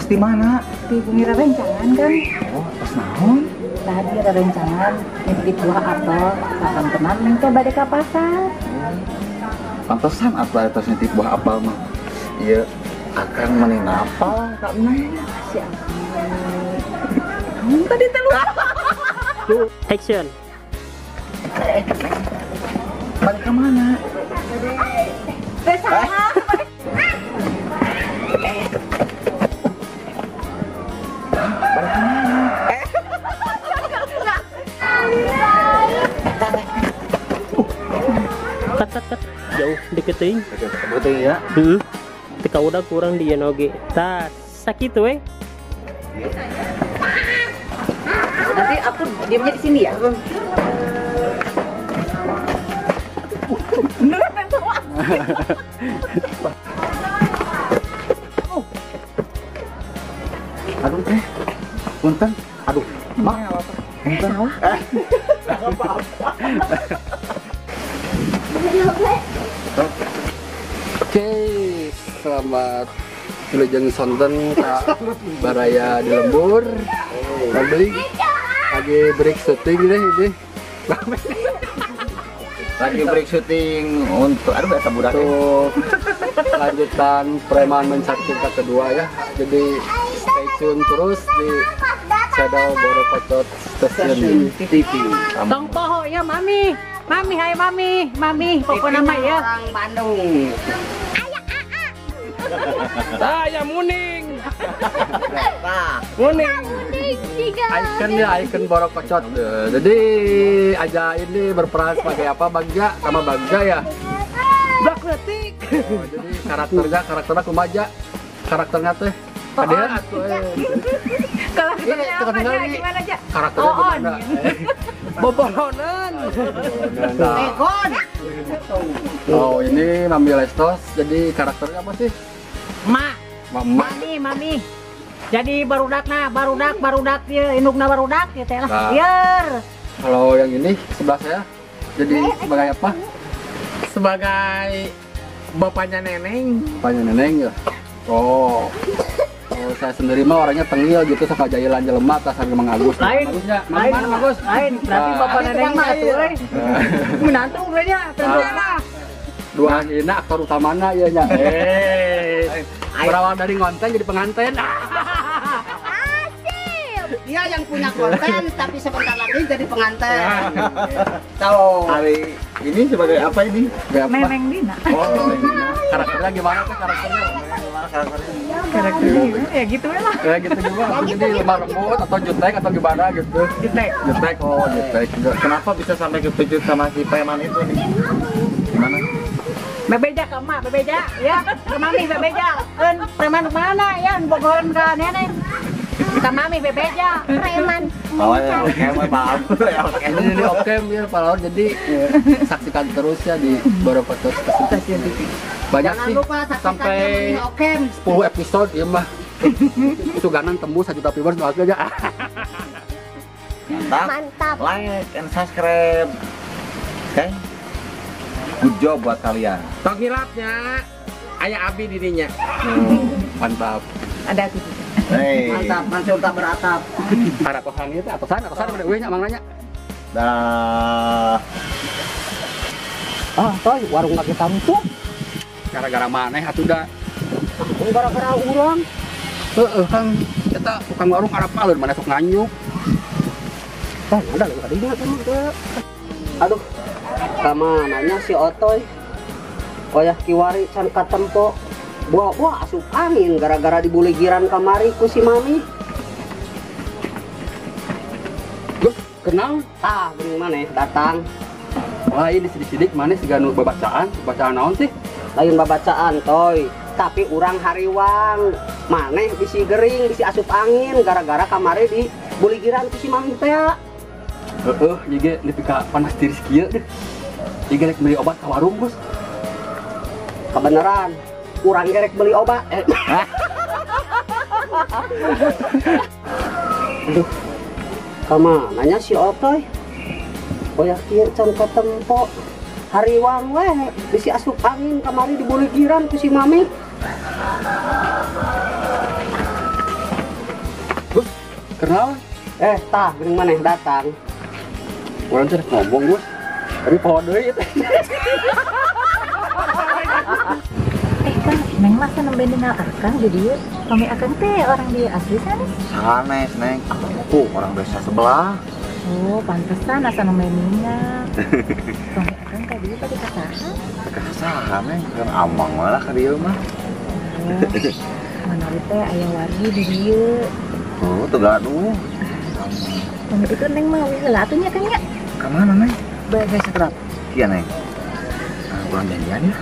Tos di mana? Di bumi rerencangan kan. Oh, tos naon? Tadi rerencangan nitip buah apel, kapan tenan neng teh bade ka pasar. Pantesan atuh tos nitip buah apel mah. Ieu akang meni napal ka neng. Si akang. Tadi teh lupa. Action. Balik ke mana? Teh saha? Balik ke mana? Cut cut cut. Jauh deket teuing. Deket teuing ya. Heeh. Teu udah kurang di ieu oge. Tah, sakitu we. Nanti aku diamnya di sini ya. Beneran sama. Aduh teh, punten. Aduh, mak. Punten. Apa-apa. Oke, selamat wilujeng sonten ka Baraya di lembur. Beli lagi break syuting deh ini. Lagi break syuting untuk aduh bahasa budak untuk lanjutan Preman Mencari Cinta kedua ya. Jadi stay tune terus di channel Borokocot Station TV. Tong poho ya mami. Mami hai mami, mami pokoknya mah ya. Orang Bandung. Saya Muning. Muning. Icon ya, icon Borokocot. Jadi aja ini berperan sebagai apa? Bagja sama Bagja ya. Blak letik. Oh, jadi karakternya kumaha? Karakternya teh kadean atuh. Karakternya apa aja? Gimana aja? Karakternya gimana? Boboronan. Egon. Oh, ini Mami Lestos. Jadi karakternya apa sih? Ma. Mama. Mami, mami. Jadi barudakna, barudak ieu indukna barudak ieu teh lah. Nah. Ieur. Kalau yang ini sebelah saya jadi sebagai apa? Sebagai bapaknya Neneng. Bapaknya Neneng ya. Oh. Kalau saya sendiri mah orangnya tengil gitu, sok jailan jelema tas harga Mang Agus. Lain, Mang mana Mang Agus? Lain, berarti bapak Neneng mah atuh euy. Menantu nya, tentu lah. Dua ini aktor utamana ieu nya. Berawal dari ngonten jadi pengantin. Asik. Dia yang punya konten tapi sebentar lagi jadi pengantin. Tahu. Hari ini sebagai apa ini? Neneng Dina. Oh, Neneng Dina. Karakternya gimana tuh karakternya? Karakternya ya gitu lah. Ya gitu gimana? Jadi lemah lembut atau jutek atau gimana gitu? Jutek. Jutek, oh jutek. Kenapa bisa sampai ketujuh sama si preman itu nih? Gimana? Bebeja ke emak, bebeja ya, ke mami bebeja. En preman mana ya? Bogohan ke nenek. Ke mami bebeja, preman. Oh ya, oke, maaf. Ini oke ya Pak Laur, jadi saksikan terus ya di Borokocot Station TV. Banyak jangan sih, lupa sampai 10 episode ya mah. Suganan tembus 1 juta viewers doakan aja. Mantap. Mantap. Like and subscribe. Oke. Good job buat kalian. Tong hilapnya ayah Abi dirinya. Mantap. Ada aku juga. Hey. Mantap, langsung tak beratap. Aratosan itu, atosan udah gue nya mang nanya. Dah. Ah, toy warung lagi tutup. Gara-gara maneh atuh da. Gara-gara urang. Heeh, kan eta tukang warung arapaleun maneh sok nganyuk. Tah, ada leuwih kadinya teh. Aduh. Kamananya si Otoy? Koyah kiwari can katempo. Buah-buah asup angin gara-gara dibuligiran kamari ku si mami. Gus, kenal? Tah, geuning maneh datang. Wah, ini sidik-sidik maneh siga nu babacaan, bacaan naon sih? Lain babacaan toy, tapi urang hariwang. Maneh bisi gering, bisi asup angin gara-gara kamari dibuligiran ku si mami teh. Heeh, ieu ge nepi ka panas tiris kieu deh. Ieu ge rek meuli obat ka warung, Gus. Kebeneran. Urang gerek beli obat. Aduh, kamananya si Otoy? Koyak kieu can katempo. Hariwang weh, bisi asup angin kamari dibuligiran ku si mami. Kenal? Tah geuning maneh datang. Urang teh ngomong, Bos. Tapi poho deui teh. Kang, neng masa nembe ningal akang di dieu? Pami akang teh orang dieu asli sanes? Sanes, Neng. Aku orang desa sebelah. Oh, pantesan asa nembe ningal. Pami akang ka dieu tadi ka saha? Ka saha, Neng? Kan amang malah ka dieu mah. Oh, manawi teh aya wargi di dieu. Oh, teu gaduh. Pami itu Neng mah wih heula atuh nya Kang nya. Ka mana, Neng? Bae saya sakedap. Kieu, Neng. Nah, urang janjian ya.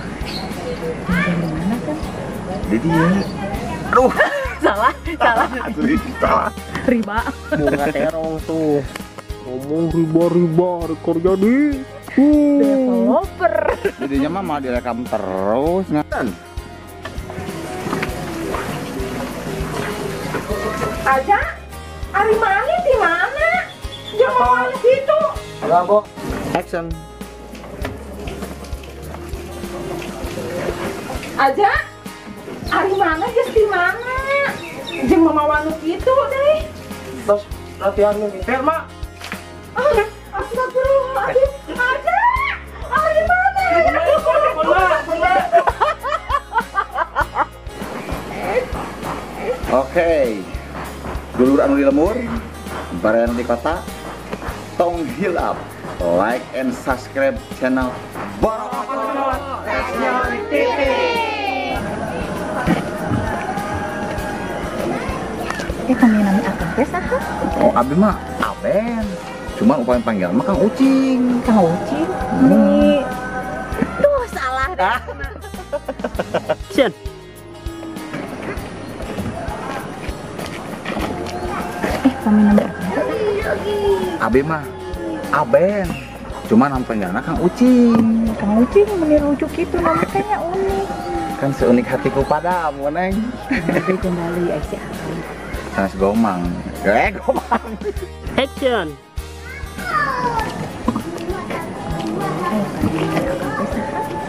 Janjian di mana, Kang? Di dieu. Aduh. Salah, salah. Salah. Riba. Bunga terong tuh. Ngomong riba-riba rekor jadi. Developer. Jadinya mah malah direkam terus ngan. Aja, ari mana di mana? Jangan gitu. Halo, Bu. Action. Aja, ari mana geus di mana? Jeung mama wanu kitu deh. Terus latihan militer, Mak. Ah, astagfirullahaladzim. Aja, ari mana? Oke. Dulur anu di lemur, bareng di kota, tong hilap, like and subscribe channel Borokocot Station TV. Kami nami akang teh saha? Oh, abi mah Aben. Cuman upami panggilan mah Kang Ucing. Kang Ucing? Nih. Duh, salah deh. Action. Kami nami akang teh saha? Abi mah Aben. Cuman nama panggilanna Kang Ucing. Kang Ucing meni lucu kitu nama kayaknya unik. Kan seunik hatiku padamu, Neng. Kembali kembali ai si akang. Sanes gomang. Gomang. Action.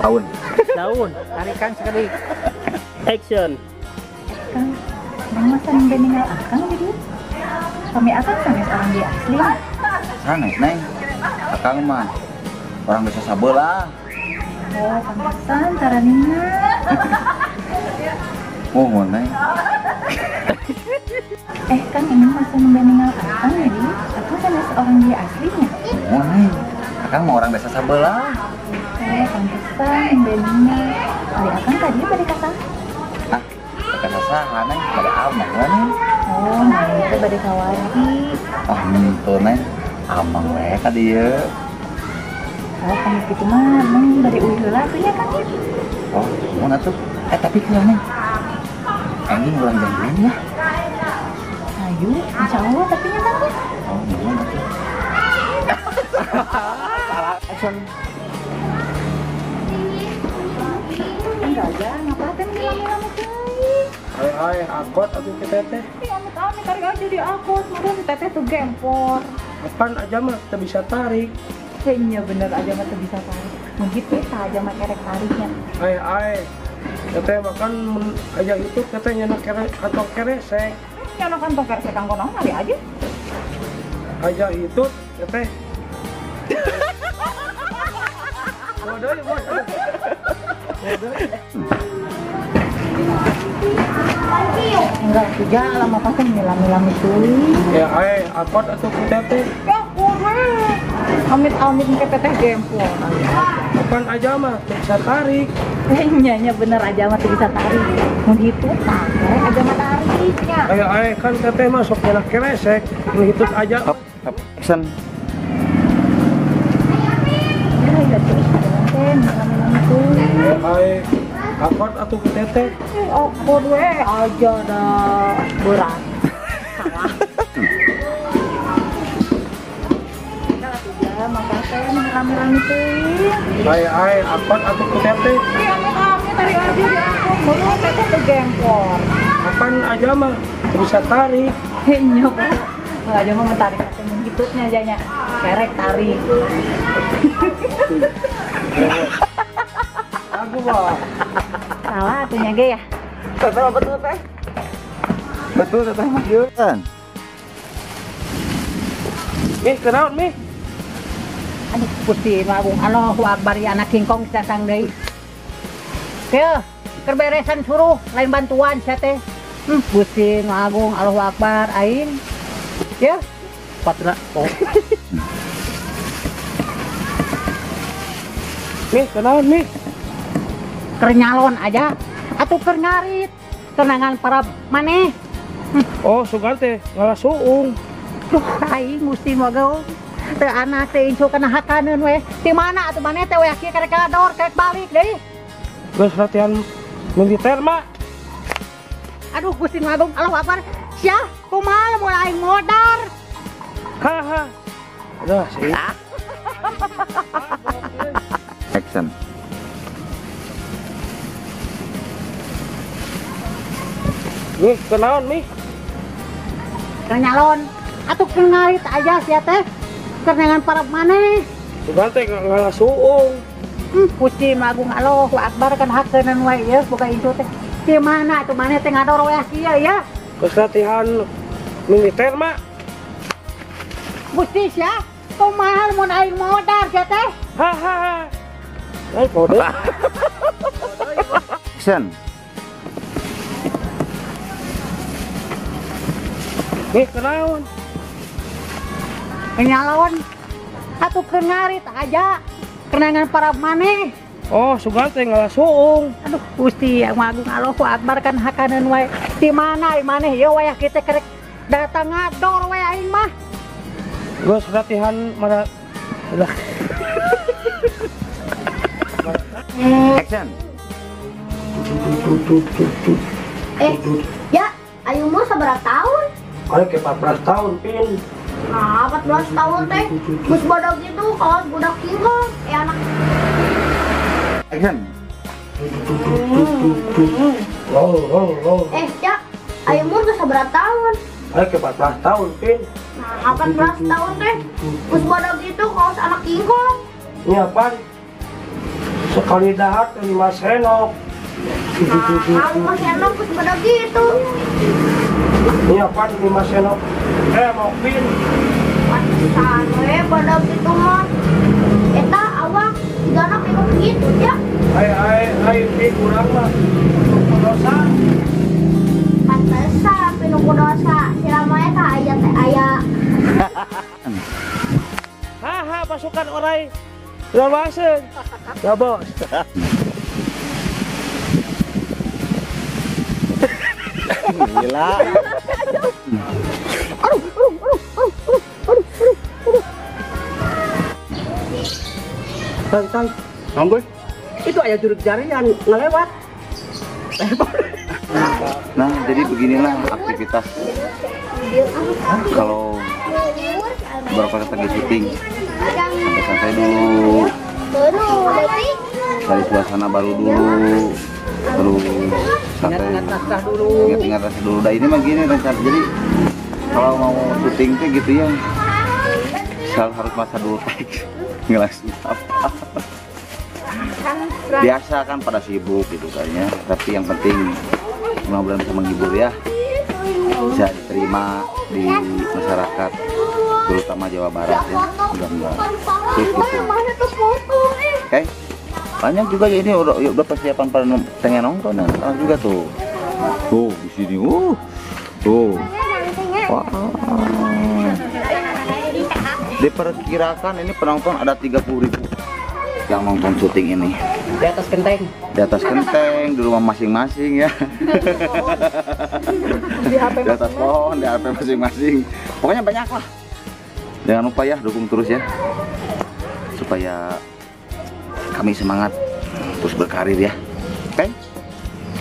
Tahun. Daun. Tarikan sekali. Action. Kang, neng masa nembe ningal akang di dieu? Pami akang sanes orang dieu asli. Sanes, Neng. Akang mah orang desa sabelah. Oh, pantesan cara ningal. Oh, Neng. Kang, ini masa nembe ningal akang di dieu? Akang sanes orang dieu aslinya. Oh, Neng. Akang mah orang desa sabelah. Pantesan nembe ningal. Ari akang tadi bade ka saha? Ah, ka saha, Neng? Bade amang, Neng. Oh, nah itu bade ka wargi. Ah, henteu, Neng. Amang we ka dieu. Oh, pamit kitu mah, Neng bade uih heula atuh nya, Kang ya. Oh, mun atuh. Tapi kieu, Neng. Anjing urang janjian ya. Ayo, insya Allah tapi nya, Kang ya. Oh, mun atuh. Salah, action. Enggak aja, ngapain nih lami-lami teuing. Hai, angkot atuh ke teteh. Ih, amit-amit tarik aja di angkot, meureun teteh tuh gempor. Apaan aja mah teu bisa tarik. Iya bener aja mah teu bisa tarik. Mun kitu tah aja mah kerek tariknya. Hai. Teteh makan aja itu teteh nyenak kantong keresek. Nyenak kantong keresek kanggo naon ari aja? Aja itu teteh. Bodoh ya, bos. Enggak, tuh lama pasti lami-lami tuh. Ya, angkot atau ku teteh? Ya, gue. Amit-amit ke teteh gempor. Kapan aja mah bisa tarik. Nya bener aja mah bisa tarik. Mun hitu tah, aja mah tariknya. Ayo, kan teteh masuk nyenak keresek. Mun hitut aja. Hop, action. Ya, tuh, teh lami-lami tuh. Ayo, angkot atau ku teteh? Angkot we aja dah berat. Salah. Makan teh rame-rame teuing. Ai, angkot atau ku teteh? Ih, amit-amit tarik aja di angkot. Baru teteh tuh gempor. Kapan aja mah bisa tarik. Nya, kalau aja mah tarik teh mun hitutnya aja nya. Kerek tarik. Aku mah. Salah atunya ge ya. Betul betul teh. Betul teteh mah. Mih, kenaon mih? Aduh, Gusti Agung, Allahu Akbar ya anak kingkong datang deui. Kieu, keur beresan suruh lain bantuan sia teh. Gusti Agung, Allahu Akbar aing. Ya. Patra. Oh. Mih, kenaon mih? Keur nyalon aja atuh keur ngarit tenangan para maneh. Oh, sugan teh ngalah suung. Duh, aing Gusti Agung. Teu anak teh incu kana hakaneun we. Di mana atuh maneh teh we kieu karek kador karek balik deui. Geus latihan militer, Mak. Aduh, Gusti Agung, Allahu Akbar. Sia, kumaha mun aing modar? Haha. Udah sih. Action. Mih, kenaon mih? Keur nyalon atuh keur ngarit aja sia teh. Keur para maneh. Sugan teh ngalah suung. Gusti Agung, Allahu Akbar kan hakeunan wae ieu boga incu teh. Di mana atuh maneh teh ngador we kieu ya? Geus latihan militer, Mak. Gusti sia, kumaha mun aing modar sia teh? Hahaha. Lain kode. Action. Mih, kenaon? Nyalon atuh keur ngarit aja kenangan para maneh. Oh, sugan teh ngalah suung. Aduh, Gusti Agung, Allahu Akbar kan hakaneun wae. Di mana maneh ieu wayah kieu teh kerek datang ngador we aing mah. Geus latihan mana? Udah. Action. Ya, ayo umur sabaraha tahun? Kali ke 14 tahun, Pin. Nah, 14 tahun teh. Geus badag itu kawas budak kingkong, anak. Action. Ya, ayo umur geus sabaraha tahun? Kali ke 14 tahun, Pin. Nah, 14 tahun teh. Geus badag itu kawas anak kingkong. Ini apaan? Sekali dahar 5 senok. Nah, 5 senok geus badag gitu. Ini apaan 5 senok? Mau Pin. Pantesan we badag gitu mah. Eta awak tigana minum gitu ya. Ai Pin kurang mah. Penuh dosa. Pantesan penuh dosa. Si Rama eta aya teh aya. Haha, pasukan orai. Lawaseun. Ya, Bos. Gila. Aduh, aduh, aduh, aduh, aduh, aduh, aduh. Tang, tang. Itu ayah juruk jarian ngelewat. Nah, jadi beginilah aktivitas kalau beberapa lagi syuting. Santai-santai dulu, cari suasana baru dulu, terus santai, ingat-ingat rasa dulu. Nah ini mah gini rencana. Jadi kalau mau syuting tuh gitu ya, selalu harus masa dulu teks, ngelas apa. Biasa kan pada sibuk gitu kayaknya, tapi yang penting mudah-mudahan bisa menghibur ya, bisa diterima di masyarakat, terutama Jawa Barat ya, mudah-mudahan. Terus gitu. Oke, banyak juga ya ini udah persiapan pada pengen nonton ya, sekarang juga tuh, tuh di sini, tuh, wah. Diperkirakan ini penonton ada 30.000 yang nonton syuting ini. Di atas kenteng. Di atas kenteng, di rumah masing-masing ya. Di HP di atas pohon, di HP masing-masing. Pokoknya banyak lah. Jangan lupa ya, dukung terus ya, supaya kami semangat terus berkarir ya. Oke?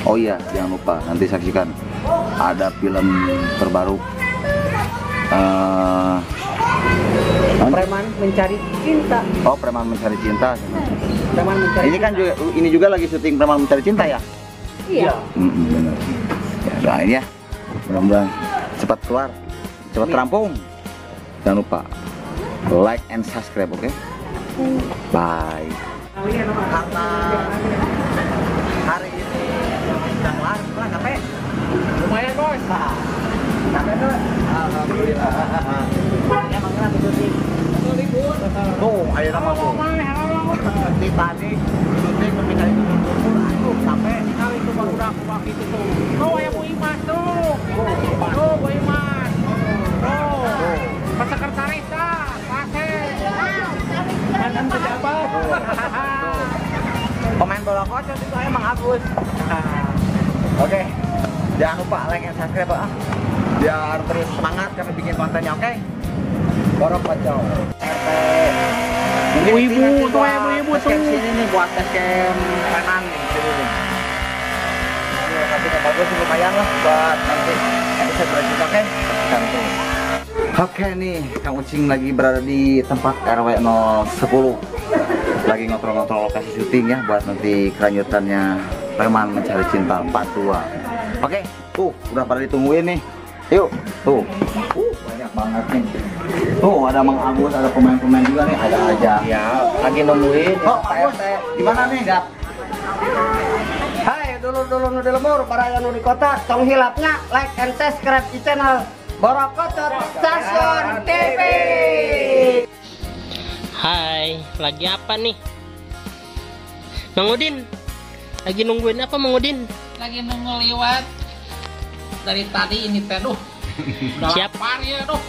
Oh iya, jangan lupa nanti saksikan ada film terbaru. Preman Mencari Cinta. Oh, Preman Mencari Cinta. Preman Mencari ini kan juga, ini juga lagi syuting Preman Mencari Cinta ya? Iya. Benar. Ya, doain ya. Mudah-mudahan cepat keluar, cepat terampung. Jangan lupa like and subscribe, oke? Okay? Bye. Karena hari ini udah kelar, capek. Lumayan bos. Capek tuh. Alhamdulillah. Emang lagi syuting. Tuh, ayo nama tuh. Di tadi syuting tapi kali itu aduh sampai kali itu baru udah aku itu tuh. Tuh aya Bu Imas tuh. Tuh Bu Imas. Tuh. Pak sekretaris tah, Pase. Mantan pejabat. Pemain bola kocok itu emang Agus. Oke. Jangan lupa like and subscribe ah. Biar terus semangat kami bikin kontennya, oke? Borok kocok. Ibu tuh, ibu tuh. Sini nih buat basecamp preman nih sini nih. Ini lokasinya bagus, lumayan lah buat nanti episode berlanjut, oke? Saksikan terus. Oke nih, Kang Ucing lagi berada di tempat RW 010. Lagi ngobrol-ngobrol lokasi syuting ya buat nanti kelanjutannya Preman Mencari Cinta 42. Oke, tuh udah pada ditungguin nih. Yuk, tuh. Banyak banget nih. Tuh ada Mang Agus, ada pemain-pemain juga nih, ada aja. Ya, lagi nungguin. Oh, Pak RT, gimana nih? Siap. Hai, dulur-dulur nu di lembur, para nu di kota, tong hilapnya like and subscribe di channel Borokocot Stasiun TV. Hai, lagi apa nih? Mang Udin, lagi nungguin apa Mang Udin? Lagi nunggu liwat dari tadi ini teh duh. Siap. Ya duh.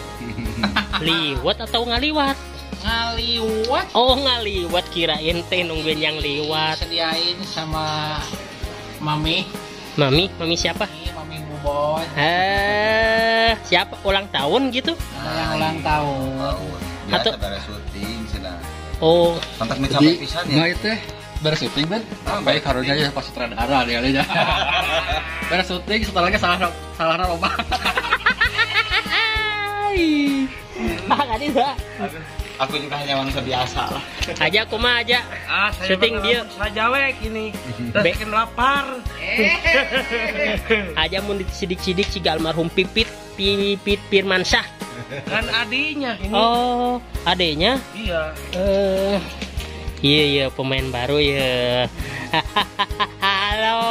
Liwat atau ngaliwat? Ngaliwat. Oh, ngaliwat, kirain teh nungguin yang liwat. Sediain sama mami. Mami, mami siapa? Mami Bubon. Siapa ulang tahun gitu? Nah, yang ulang tahun. Atau beres syuting sudah. Oh, pantas mencapai pisan ya. Nah itu beres syuting ben. Baik harusnya ya pas sutradara dia aja. Beres syuting setelahnya salah loba. Ah, tadi enggak. Aku juga hanya manusia biasa lah. Aja kumaha aja. Ah, saya syuting dia saja we kini. Terus lapar. Aja mun disidik-sidik siga almarhum Pipit Pipit Firmansyah. Kan adiknya ini. Oh, adiknya? Iya. Iya iya pemain baru ya. Halo.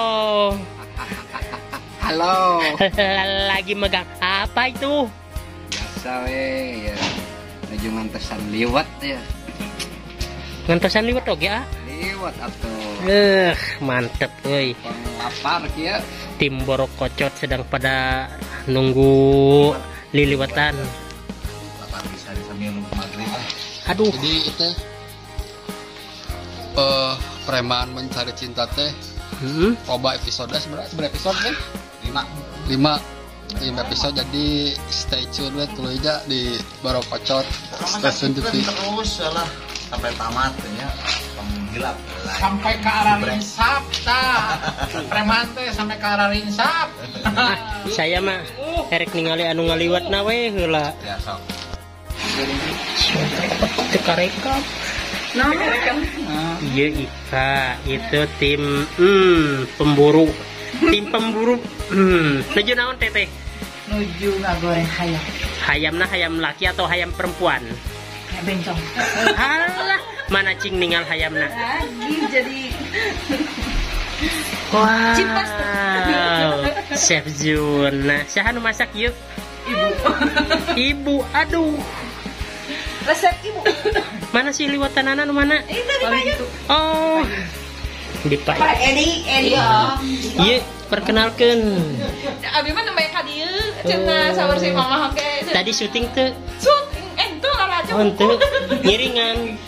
Halo. Lagi megang apa itu? Biasa we ya. Nuju ngantesan liwat ya. Ngantesan liwat oke ya? Liwat atuh. Mantep euy. Lapar kieu. Tim Borokocot sedang pada nunggu liliwatan. Lapar bisa sambil nunggu maghrib. Aduh. Jadi itu Preman Mencari Cinta teh. Loba episode sebenarnya episode kan? 5 episode, jadi stay tune we tuluy aja di Borokocot Stasiun TV. Terus lah sampai tamat ya. Penggilap sampai ke arah rinsap tah. Preman teh sampai ke arah rinsap. Saya mah erek ningali anu ngaliwatna we heula. Ya sok. Teu karekam. Iya Ika, itu tim pemburu. Tim pemburu. Nuju naon teteh? Nuju ngagoreng hayam. Hayamna hayam laki atau hayam perempuan? Kayak bencong. Alah, mana cing ningal hayamna? Lagi jadi. Wow. Cipas. Chef Juna, siapa nu masak yuk? Ibu. Ibu, aduh. Resep ibu. Mana sih liwatanana nu mana? Itu di payung. Oh. Di payung. Pak Edi, Edi. Iya, perkenalkan. Abi mah nembe ka dieu, cenah saur si mama oge. Tadi syuting teu? Syuting entu lalajo. Oh, henteu. Ngiringan.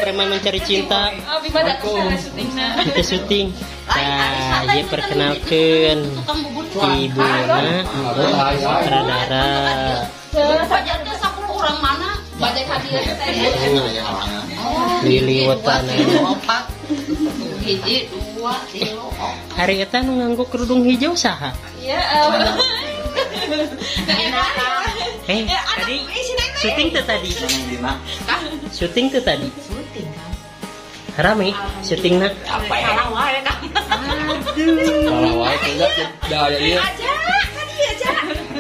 Preman Mencari Cinta. Abi mah da syutingna. Kita syuting. Nah, ieu perkenalkeun. Ibuna sutradara. Saja teh 10 orang mana? Bajai ka dieu teh. Liliwatana. 1, 2, 3, 4. Hari eta nu nganggo kerudung hijau saha? Iya, tadi syuting teh tadi. Syuting teh tadi. Syuting kan. Rame syutingna. Apa ya? Salah wae kan. Salah wae teh da aya ieu. Aja, ka dieu aja.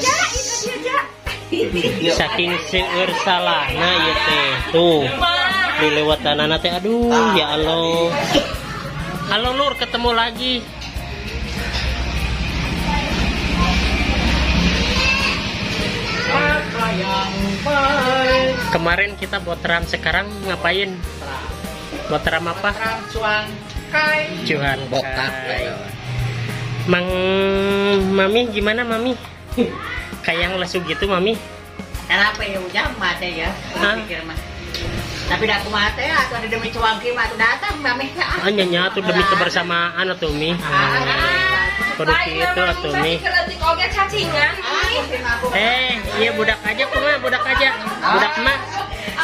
Ja, itu dia ja. Saking seueur salahna ieu teh. Tuh. Dilewatanana teh aduh ya Allah. Halo Lur, ketemu lagi. Maka yang Kemarin kita botram, sekarang ngapain? Botram apa? Botram cuan kai. Cuan botak. Mang Mami gimana Mami? Kayak yang lesu gitu Mami. Kenapa ya ujang mate ya? Pikir mah. Tapi dah aku mate atau ada demi cuangki mah datang Mami. Ah nya tuh demi kebersamaan atuh Mi. Kudu kitu atuh Mi. Iya budak aja kumaha budak aja. Budak mah.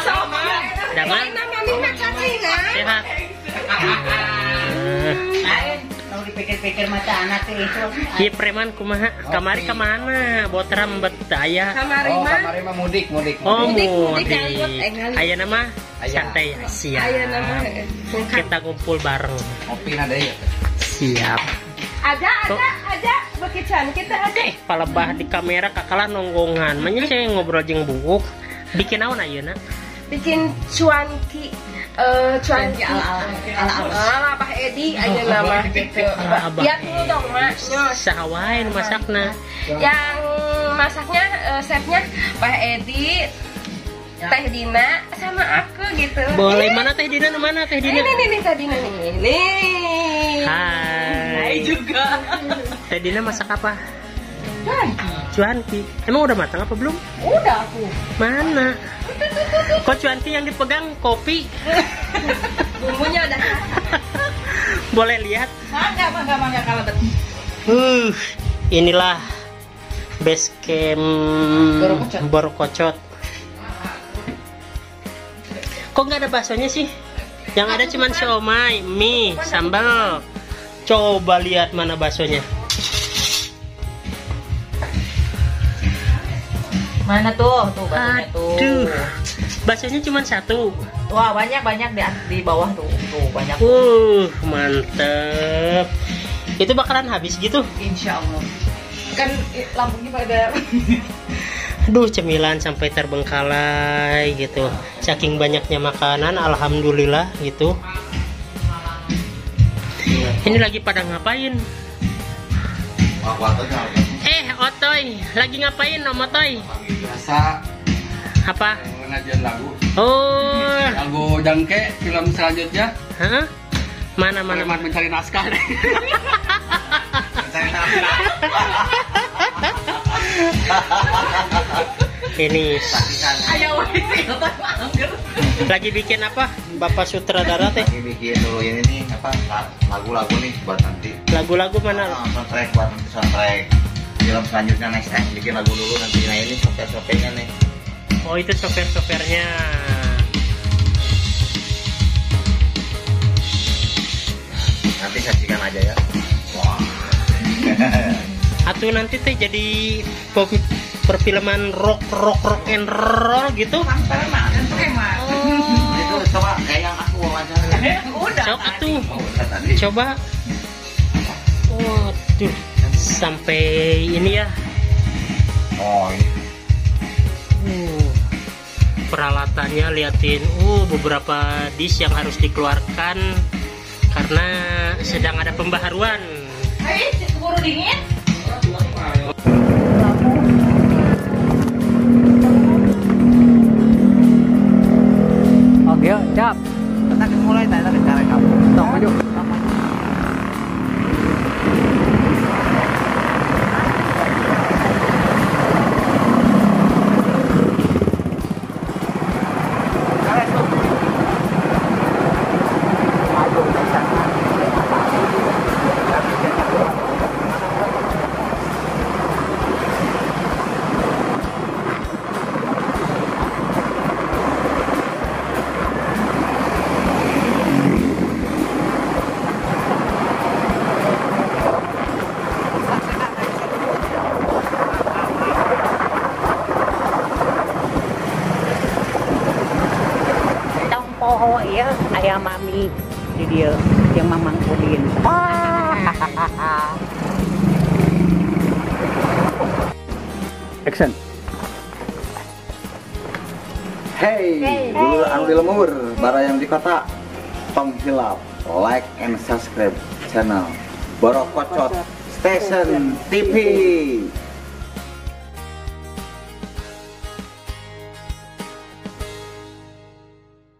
Sama. Damang. Mami mah cacingan. Sehat. Lain, kalau dipikir-pikir mata anak itu. Iya preman kumaha? Kamari ka mana? Botram bet aya. Kamari mah. Kamari mah mudik, mudik. Oh, mudik. Ayeuna mah santai siap. Ayeuna mah kita ngumpul bareng. Ngopi na deui. Siap. Ada bekican kita ada. Palebah di kamera kakalah nonggongan. Manya saya ngobrol jeung buuk. Bikin naon ayeuna? Bikin cuanki. Cuanki ala Abah Edi aja nama gitu. Lihat dulu dong Mak. Saha wae nu masakna? Yang masaknya chefnya Pak Edi, Teh Dina sama aku gitu. Boleh, mana Teh Dina? Mana Teh Dina? Ini nih Teh Dina nih. Nih. Hai. Juga. Teh Dina masak apa? Cuanki. Emang udah matang apa belum? Udah aku. Mana? Kok cuanki yang dipegang kopi? Bumbunya udah. Boleh lihat? Mangga kalau betul. Inilah base camp Borokocot. Kok nggak ada baksonya sih? Yang ada cuma siomay, mie, sambal. Coba lihat mana baksonya. Mana tuh? Tuh baksonya tuh. Aduh. Baksonya cuma satu. Wah, banyak-banyak di bawah tuh. Tuh banyak. Mantep. Itu bakalan habis gitu? Insya Allah. Kan lambungnya pada. Aduh, cemilan sampai terbengkalai gitu. Saking banyaknya makanan, alhamdulillah gitu. Ini lagi pada ngapain? Otoy, lagi ngapain Om Otoy? Biasa. Apa? Pengajian lagu. Oh. Lagu Jangke, film selanjutnya. Hah? Mana? Mencari naskah. Mencari naskah. Ini. Lagi bikin apa? Bapak sutradara teh? Lagi bikin dulu ini nih, apa? Lagu-lagu nih buat nanti. Lagu-lagu mana? Soundtrack buat nanti soundtrack. Film selanjutnya next time bikin lagu dulu nanti. Nah ini software-softwarenya nih. Oh itu software-softwarenya. Nanti saksikan aja ya. Wah. Atau nanti teh jadi perfilman rock and roll gitu. Oh. Itu coba kayak yang aku wawancara. Udah. Sok atuh. Coba. Waduh. Sampai ini ya. Oh ini. Peralatannya liatin. Beberapa dish yang harus dikeluarkan karena sedang ada pembaharuan. Ayo, keburu dingin. Oke, siap. Kita mulai tadi cara kamu. Tong maju. Poho ya ayah mami di dia yang Mamang Udin. Action. Hey, dulur anu di lemur, bara yang di kota, tong hilap, like and subscribe channel Borokocot Station TV.